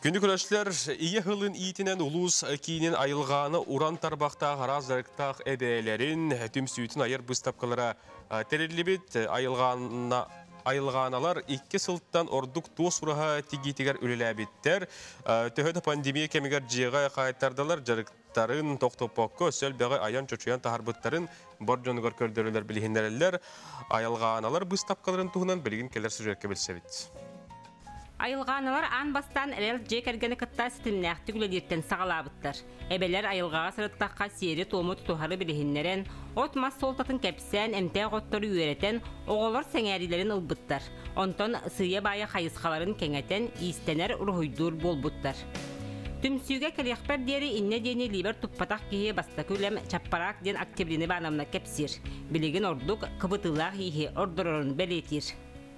Күндү көрөөччүлэр, ийэ тылын иитинэн улуус киинин айылҕааны уран тарбахтаах араас дьарыктаах эбээлэрин түмсүүтүн айар быыстапкалара тэриллибит. Айылҕаана айылҕааналар икки сылтан ордук туос ураһа тигиитигэр үлэлээбиттэр. Төһө да пандемия кэмигэр дьиэҕэ хаайтардалар дьарыктарын тохтоппокко өссө элбэҕи айан чочуйан таһарбыттарын бар дьонугар көрдөрөлөр билиһиннэрэллэр. Айылҕааналар быыстапкаларын туһунан билигин кэлэр сюжекка билсэбит. Айылҕааналар аан бастаан эрэл дьиэ кэргэни кытта ситимнээхтик үлэлииртэн саҕалаабыттар. Эбэлэр айылҕаҕа сырыттахха сиэри-туому тутуһары билиһиннэрэн, от-мас суолтатын кэпсээн, эмтээх оттору үөрэтэн, оҕолор сэҥээриилэрин ылбыттар. Онтон сыыйа-баайа хайысхаларын кэҥэтэн, иистэнэр, уруһуйдуур буолбуттар. Түмсүүгэ кэлиэхпэр диэри иннэ диэни илиибэр туппатах киһи бастакы үлэм Чаппараак диэн Октябрина Ивановна кэпсиир. Билигин ордук кыбытыылаах ииһи ордорорун бэлиэтиир.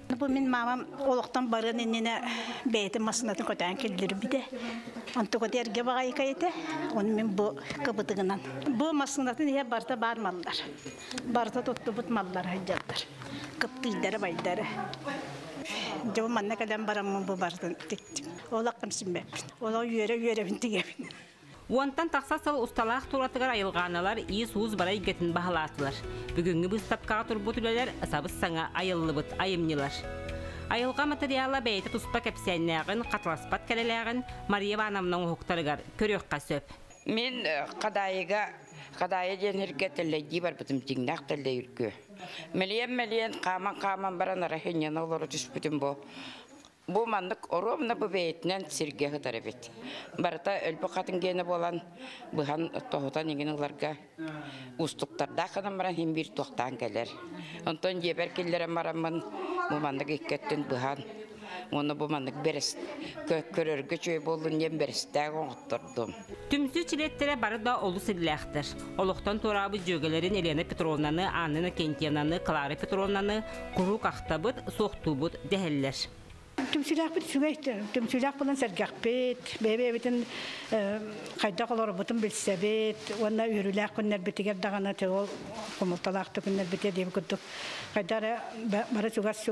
Бу мин мамам олохтон барыан иннинэ бэйэтин массыынатын көтөөн киллэрбитэ. Онтуката эргэ баҕайыка этэ. Ону мин бу кыбытыгынан. Бу массыынатын иһэ барыта баар маллар. Барыта туттубут маллар сылдьаллар. Кыптыйдара байдары. Дьэ бу манна кэлэн бараммын бу барытын тиктим. Олох кэмсиммэппин. Олох үөрэ-үөрэбин тигэбин. Уонтан тахса сыл усталаах туратыгар айылҕааналар иис-уус бара эйгэтин баһылаатылар. Бүгүҥҥү быыстапкаҕа турбут үлэлэр сабыс-саҥа айыллыбыт айымньылар. Айылҕа материала бэйэтэ туспа кэпсээннээҕин, хатыласпат кэрэлээҕин Мария Ивановна оҥоһуктарыгар көрүөххэ сөп. Мин Хадаайыга Хадаайы диэн сиргэ тэллэйдии барбытым дьиҥнээх тэллэй үргүө. Мэлийэн-мэлийэн хааман-хааман баран арахиньяны олоро түспүтүм бу. Бу маннык оруобуна бу бэйэтинэн сиргэ сытар эбит. Барыта өлбүт хатыҥ гиэнэ буолан быһан тоһутан иҥин ыларга уустуктардаах гынан баран иһин биир туохтаан кэлэр. Онтон дьиэбэр киллэрэн бараммын бу маннык икки өттүн быһан уонна бу маннык бэрэс көрөргө үчүгэй буоллун диэн бэрэстээх оҥоттордум. Түмсүү чилиэттэрэ бары да олус иллээхтэр. Олохтон туораабыт дьүөгэлэрин Елена Петровнаны, Анна Иннокентьевнаны, Клара Петровнаны куруук ахтабыт, суохтуубут дэһэллэр. Түмсүүлээхпит үчүгэй, түмсүүлээх буолан сэргэхпит, бэйэ-бэйэбитин хайдах олорбутун билсэбит уонна үөрүүлээх күннэрбитигэр даҕаны ол хомолтолоох да күннэрбитигэр диэбит курдук хайдах эрэ бары чугас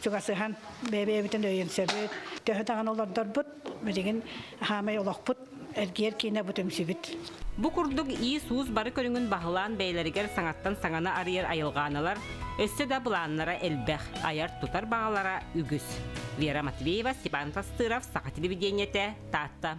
чугасыһан бэйэ-бэйэбитин өйөнсөбүт. Төһө даҕаны олордорбут, билигин хаамай олохпут эргиэр киинэ бу түмсүбүт. Бу курдук иис-уус бары көрүҥүн баһылаан бэйэлэригэр саҥаттан саҥаны арыйар айылҕааналар өссө да былааннара элбэх, айар-тутар баҕалара үгүс. Вера Матвеева, Степан Тастыров, Саха телевидениетэ, Таатта.